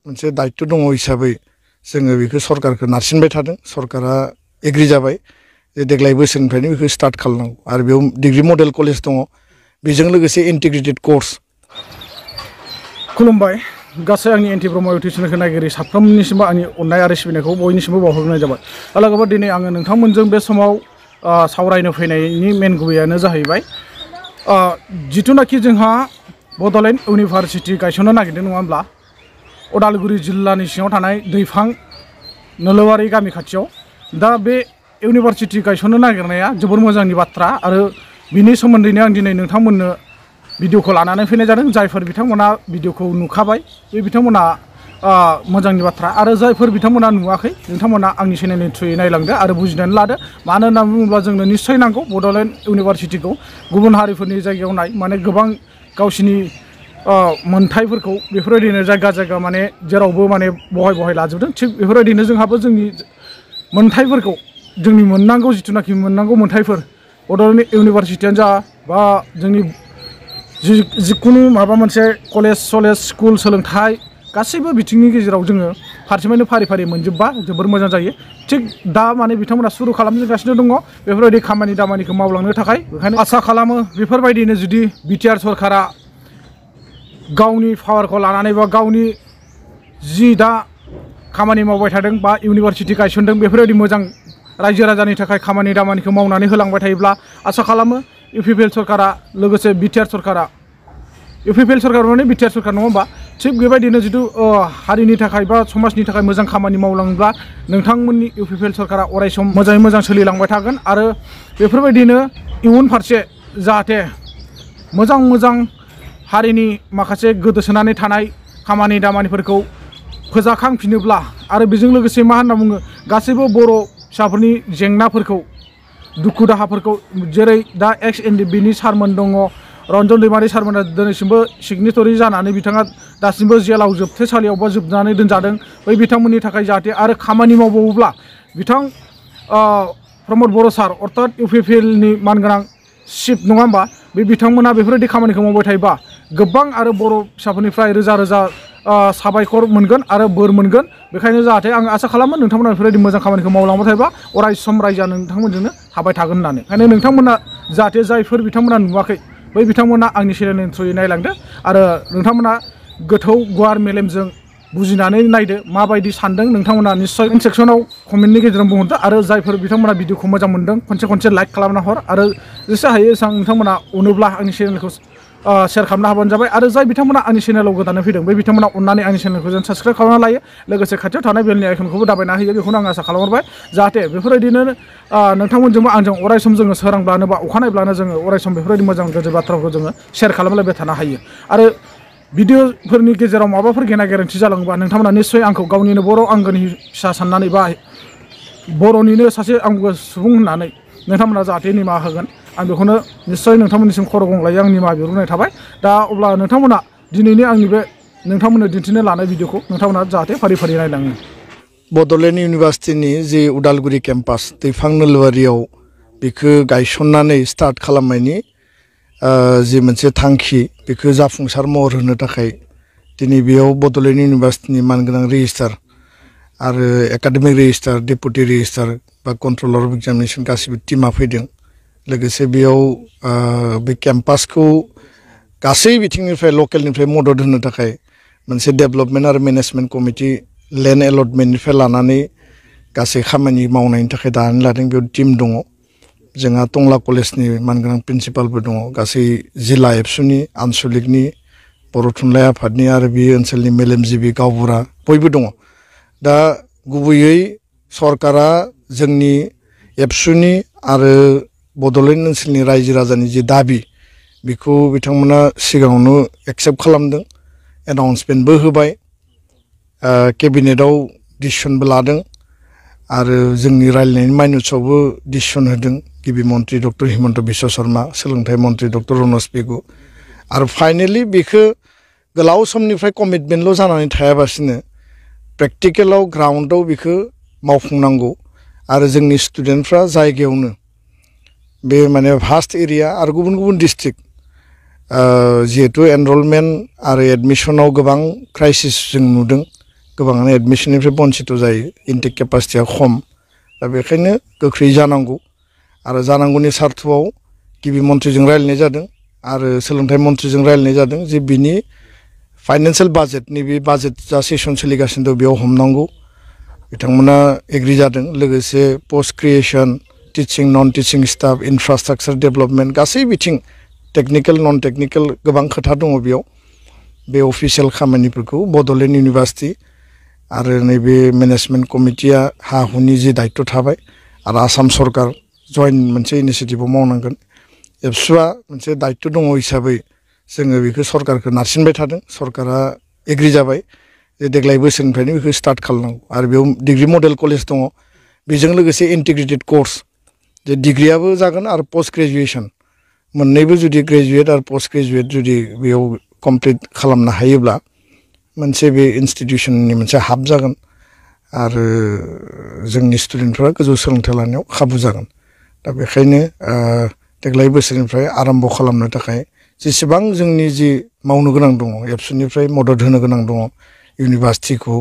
मोनसे दायित्व दङ हिसाबै जोङो बेखौ सरकारखौ नारसिनबाय थादों। सरकारा एग्रि जाबाय जे देग्लाय बोसोरनिफ्रायनो बेखौ स्टार्ट खालामनांगौ आरो बेयाव डिग्री मडेल कलेज दङ, बेजों लोगोसे इन्टिग्रेटेड कोर्स। खुलुमबाय गासै आंनि एनटि ब्रह्म इउटुब चेनेलखौ नायगिरि साफ्रोमनिसिमबो आंनि अननाय आरो सिबिनायखौ बयनिसिमबो बावहरनाय जाबाय। लोगोफोर दिनै आङो नोंथांमोनजों बे समाव सावरायनो फैनायनि मेन गुबैयानो जाहैबाय जिथुनाखि जोंहा बड'लेण्ड इउनिभारसिटि गायसननो नागिरदों नङा होमब्ला, उदालगुरि जिल्लानि सिङाव थानाय दैफां नोलोबारि गामि खाथियाव। दा बे इउनिभारसिटि गायसननो नागिरनाया जोबोर मोजांनि बाथ्रा आरो बिनि सोमोन्दैनो आं दिनै नोंथांमोननो भिडिअखौ लानानै फैनाय जादों। जायफोर बिथांमोना भिडिअखौ नुखाबाय बे बिथांमोना मोजांनि बाथ्रा, आरो जायफोर बिथांमोना नुवाखै नोंथांमोना आंनि चेनेलनि थ्रुयै नायलांदो आरो बुजिनानै लादो। मानो होनना बुङोब्ला जोंनो निस्सय नांगौ बड'लेण्ड इउनिभारसिटिखौ। गुबुन हारिफोरनि जायगायाव नाय, माने गोबां गावसिनि मोनथायफोरखौ बेफोरबायदिनो जायगा जायगा माने जेरावबो माने बहाय लाजोबदों। थिग बेफोरबायदिनो जोंहाबो जोंनि मोनथायफोरखौ, जोंनि मोननांगौ जिथुनाखि मोननांगौ मोनथायफोर बड'लेण्ड इउनिभारसिटियानो जा बा जोंनि जिखुनु माबा मोनसे कलेज स्कुल सोलोंथाइ गासैबो बिथिंनि गेजेराव जोङो फारसेनिफ्रायनो फारि फारि मोनजोबबा जोबोर मोजां जायो। थिग दा माने बिथांमोना सुरु खालामगासिनो दङ बेफोरबायदि खामानि दामानिखौ मावलांनो थाखाय। बेखायनो आसा खालामो बेफोरबायदिनो जुदि BTR सरकारा गावनि पावारखौ लानानै बा गावनि जि दा खामानि मावबाय थादों बा इउनिभारसिटि गायसनदों बेफोरबायदि मोजां रायजो राजानि थाखाय खामानि दामानिखौ मावनानै होलांबाय थायोब्ला आसा खालामो UPPL सरकारा, लोगोसे BTR सरकारा, UPPL सरकार माने BTR सरकार नङा होमबा, थिग बेबायदिनो जिथु हारिनि थाखाय बा समाजनि थाखाय मोजां खामानि मावलाङोब्ला नोंथांमोननि UPPL सरकारा अरायसम मोजाङै मोजां सोलिलांबाय थागोन। आरो बेफोरबायदिनो इयुन फारसे जाहाथे मोजां हारिनि माखासे गोदोसोनानै थानाय खामानि दामानिफोरखौ फोजाखांफिनोब्ला, आरो बेजों लोगोसे मा होनना बुङो, गासैबो बर' फिसाफोरनि जेंनाफोरखौ, दुखु दाहाफोरखौ, जेरै दा XNDB-नि सारमोन दङ, रन्जन दैमारि सारमोना दिनैसिमबो सिगनेटरि जानानै बिथाङा दासिमबो जेलाव जोबथेसालियाव बा जोबनानै दोनजादों। बै बिथांमोननि थाखाय जाहाथे आरो खामानि मावबावोब्ला बिथां प्रमद बर' सार अर्थात UPPL-नि मानगोनां चिफ नङा होमबा, बे बिथांमोना बेफोरबायदि खामानिखौ मावबाय थायोबा गोबां आरो बर' फिसाफोरनिफ्राय रोजा साबायखर मोनगोन आरो बोर मोनगोन। बेखायनो जाहाथे आं आसा खालामो नोंथांमोना बेफोरबायदि मोजां खामानिखौ मावलांबाय थायोबा अराय सम रायजोआ नोंथांमोनजोंनो थाबाय थागोन होननानै। ओंखायनो नोंथांमोना जाहाथे जायफोर बिथांमोना नुवाखै बै बिथांमोना आंनि चेनेलनि थ्रुयै नायलांदो आरो नोंथांमोना गोथौ गुवार मेलेमजों बुजिनानै नायदो माबायदि सानदों। नोंथांमोना निस्सय कमेन्ट सेक्सनाव कमेन्टनि गेजेरजों बुंहरदो, आरो जायफोर बिथांमोना भिडिअखौ मोजां मोनदों खनसे लाइक खालामना हर, आरो जेसे हायो एसेबां नोंथांमोना अनोब्ला आंनि चेनेलखौ शेयार खालामनो हाबानो जाबाय। आरो जाय बिथांमोना आंनि चेनेलाव गोदानै फैदों बै बिथांमोना अननानै आंनि चेनेलखौ जों साबस्क्राइब खालामना लायो, लोगोसे खाथियाव थानाय बेलनि आइकनखौबो दाबायना होयो। बेखौनो आं आसा खालामहरबाय जाहाथे बेफोरबायदिनो नोंथांमोनजोंबो आंजों अरायसम जोङो सोरांब्लानो बा अखानायब्लानो जोङो अरायसम बेफोरबायदि मोजां गाज्रि बाथ्राखौ जोङो शेयार खालामलायबाय थानो हायो। आरो भिडिअफोरनि गेजेराव माबाफोर गेना गोरोन्थि जालाङोबा नोंथांमोना निस्सय आंखौ गावनिनो बर' आंगोनि फिसा साननानै बा बर'निनो सासे आंगो सुबुं होननानै नोंथांमोना जाहाथे निमाहा होगोन, आं बेखौनो निस्सय नोंथांमोननिसिम खर' गंग्लायै आं निमाहा बिहरनाय थाबाय। दा अब्ला नोंथांमोना दिनैनि आंनि बे नोंथांमोननो दिन्थिनो लानाय भिडिअखौ नोंथांमोना जाहाथे फारि फारि नायलाङो। बड'लेण्ड इउनिभारसिटिनि जि उदालगुरि केम्पास दैफां नोलोबारियाव बेखौ गायसननानै स्टार्ट खालामनायनि जि मोनसे थांखि बेखौ जाफुंसार महर होनो थाखाय दिनै बेयाव बड'लेण्ड इउनिभारसिटिनि मानगोनां रेजिस्ट्रार आरो एकाडेमिक रेजिस्ट्रार, डेपुटि रेजिस्ट्रार बा कन्ट्रलार अफ एग्जामिनेसन गासिबो टिमा फैदों। लोगोसे बेयाव बे केम्पासखौ गासै बिथिंनिफ्राय लकेलनिफ्राय मदद होनो थाखाय मोनसे डेभेलपमेन्ट आरो मेनेजमेन्ट कमिटि लेन्ड एलटमेन्टनिफ्राय लानानै गासै खामानि मावनायनि थाखाय दानानै लादों। बेयाव टिम दङ, जोंहा टंला कलेजनि मानगोनां प्रिन्सिपालबो दङ, गासै जिल्ला एबसुनि, आनसलिकनि, बर' थुनलाइ आफादनि आरो बे ओनसोलनि मेलेमजिबि गावबुरा बयबो दङ। दा गुबैयै सरकारा जोंनि एबसुनि आरो बड'लेण्ड ओनसोलनि रायजो राजानि जि दाबि बेखौ बिथांमोना सिगाङावनो एक्सेप्ट खालामदों, एनाउन्समेन्टबो होबाय, केबिनेटआव डिसिसनबो लादों, आरो जोंनि रायलायनायनि माइनट्सआवबो डिसिसन होदों गिबि मन्त्रि डक्टर हिमन्त बिश्व शर्मा, सोलोंथाइ मन्त्रि डक्टर रनज पेगु। आरो फाइनेलि बेखौ गोलाव समनिफ्राय कमिटमेन्टल' जानानै थायाबासिनो प्रेक्टिकेलाव ग्राउन्डआव बेखौ मावफुंनांगौ। आरो जोंनि स्टुडेन्टफ्रा जायगायावनो बे माने भास्ट एरिया आरो गुबुन गुबुन डिस्ट्रिक्ट जिहेतु एनरलमेन्ट आरो एडमिसनाव गोबां क्राइसिस जों नुदों गोबाङानो एडमिसननिफ्राय बन्सित जायो इनटेक केपासिटिया खम दा बेखायनो गोख्रै जानांगौ आरो जानांगौनि सार्थआव गिबि मन्थ्रिजों रायलायनाय जादों आरो सोलोंथाइ मन्थ्रिजों रायलायनाय जादों जे बिनि फाइनान्सियेल बाजेटनि बे बाजेट जा सेसन सोलिगासिनो दं बेयाव हमनांगौ बिथांमोना एग्रि जादों लोगोसे पोस्ट क्रिएशन टिचिं नन टिचिं स्टाफ इनफ्रास्ट्राक्चार डेभेलपमेन्ट गासै बिथिं टेक्निकेल नन टेक्निकेल गोबां खोथा दङ बेयाव बे अफिसियेल खामानिफोरखौ बड'लेण्ड इउनिभार्सिटि आरो नैबे मेनेजमेन्ट कमिटिया हा हुनि जे दायित्व थाबाय आरो आसाम सरकार जयेन्ट मोनसे इनिसियेटिभआव मावनांगोन एबसुआ मोनसे दायित्व दङ हिसाबै जोङो बेखौ सरकारखौ नारसिनबाय थादों सरकारा एग्रि जाबाय जे देग्लाय बोसोरनिफ्रायनो बेखौ स्टार्ट खालामनांगौ आरो बेयाव डिग्री मडेल कलेज दङ बेजों लोगोसे इन्टिग्रेटेड कोर्स जे डिग्रीयाबो जागोन आरो पोस्ट ग्रेजुएसन मोननैबो जुदि ग्रेजुएट आरो पोस्ट ग्रेजुएट जुदि बेयाव कमप्लिट खालामनो हायोब्ला मोनसे बे इन्स्टिटिउसननि मोनसे हाब जागोन आरो जोंनि स्टुडेन्टफोरा गोजौ सोलोंथाइ लानायाव खाबु जागोन दा बेखायनो देग्लाय बोसोरनिफ्राय आरम्भ खालामनो थाखाय जेसेबां जोंनि जि मावनो गोनां दङ एबसुनिफ्राय मदद होनो गोनां दङ इउनिभार्सिटिखौ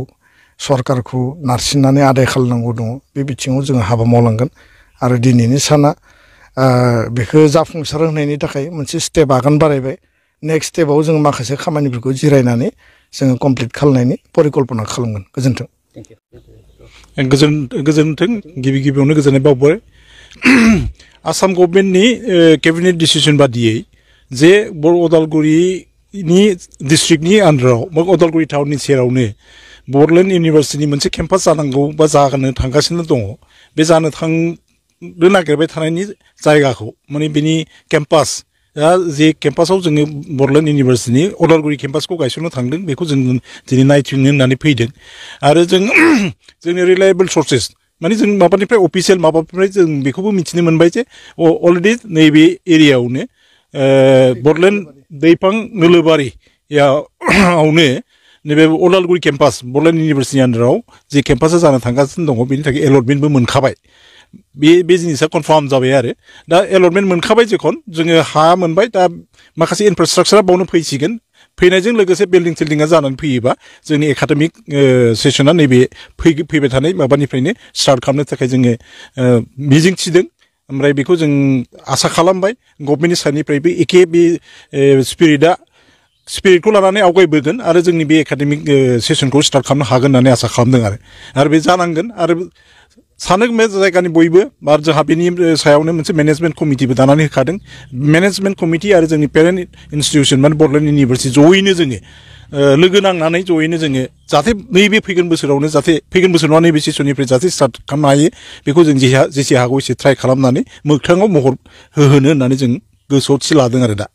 सरकारखौ नारसिननानै आदाय खालामनांगौ दङ बे बिथिङाव जोङो हाबा मावलांगोन आरो दिनैनि साना बेखौ जाफुंसार होनायनि थाखाय मोनसे स्टेप आगान बारायबाय नेक्स्ट स्टेपाव जों माखासे खामानिफोरखौ जिरायनानै जोङो कमप्लिट खालामनायनि परिकल्पना खालामगोन गोजोन्थों गोजोन्थों गिबियावनो गोजोननाय बावबाय आसाम गभर्नमेन्टनि केबिनेट डिसिसन बादियै जे बर' उदालगुरिनि डिस्ट्रिक्टनि आन्दाराव बा उदालगुरि टाउननि सेरावनो बड'लेण्ड इउनिभार्सिटिनि मोनसे केम्पास जानांगौ बा जानो थांगासिनो दङ बे जानो थांनो नागिरबाय थानायनि जायगाखौ माने बेनि केम्पास जे केम्पासाव जोङो बड'लेण्ड इउनिभार्सिटिनि उदालगुरि केम्पासखौ गायसननो थांदों बेखौ जों दिनै नायथिंनो होननानै फैदों आरो जोंनि रिलायेबल सर्सेस माने जों माबानिफ्राय अफिसियेल माबानिफ्राय जों बेखौबो मिथिनो मोनबाय जे अलरेडि नैबे एरियायावनो बड'लेण्ड दैफां नोलोबारियावनो नैबे उदालगुरि केम्पास बड'लेण्ड इउनिभार्सिटिनि आन्दाराव जे केम्पासा जानो थांगासिनो दङ बेनि थाखाय एलटमेन्टबो मोनखाबाय बे जिनिसा कनफार्म जाबाय आरो दा एलटमेन्ट मोनखाबाय जेखन जोङो हा मोनबाय दा माखासे इनफ्रास्ट्राक्चारा बावनो फैसिगोन फैनायजों लोगोसे बिल्डिं थिल्डिंआ जानानै फैयोबा जोंनि एकाडेमिक सेसना नैबे फैबाय थानाय माबानिफ्रायनो स्टार्ट खालामनो थाखाय जोङो मिजिं थिदों ओमफ्राय बेखौ जों आसा खालामबाय गभर्नमेन्टनि साइडनिफ्रायबो एखे बे स्पिरिटखौ लानानै आवगायबोगोन आरो जोंनि बे एकाडेमिक सेसनखौ स्टार्ट खालामनो हागोन होननानै आसा खालामदों आरो बे जानांगोन आरो सानो बे जायगानि बयबो आरो जोंहा बेनि सायावनो मोनसे मेनेजमेन्ट कमिटिबो दानानै होखादों मेनेजमेन्ट कमिटि आरो जोंनि पेरेन्ट इन्स्टिटिउसन माने बड'लेण्ड इउनिभार्सिटि जयैनो जोङो लोगो नांनानै जयैनो जोङो जाहाथे नैबे फैगोन बोसोरावनो जाहाथे फैगोन बोसोर नङा नैबे सेसननिफ्राय जाहाथे स्टार्ट खालामनो हायो बेखौ जों जेसे हागौ एसे ट्राइ खालामनानै मोगथाङाव महर होहोनो होननानै जों गोसोआव थि लादों आरो दा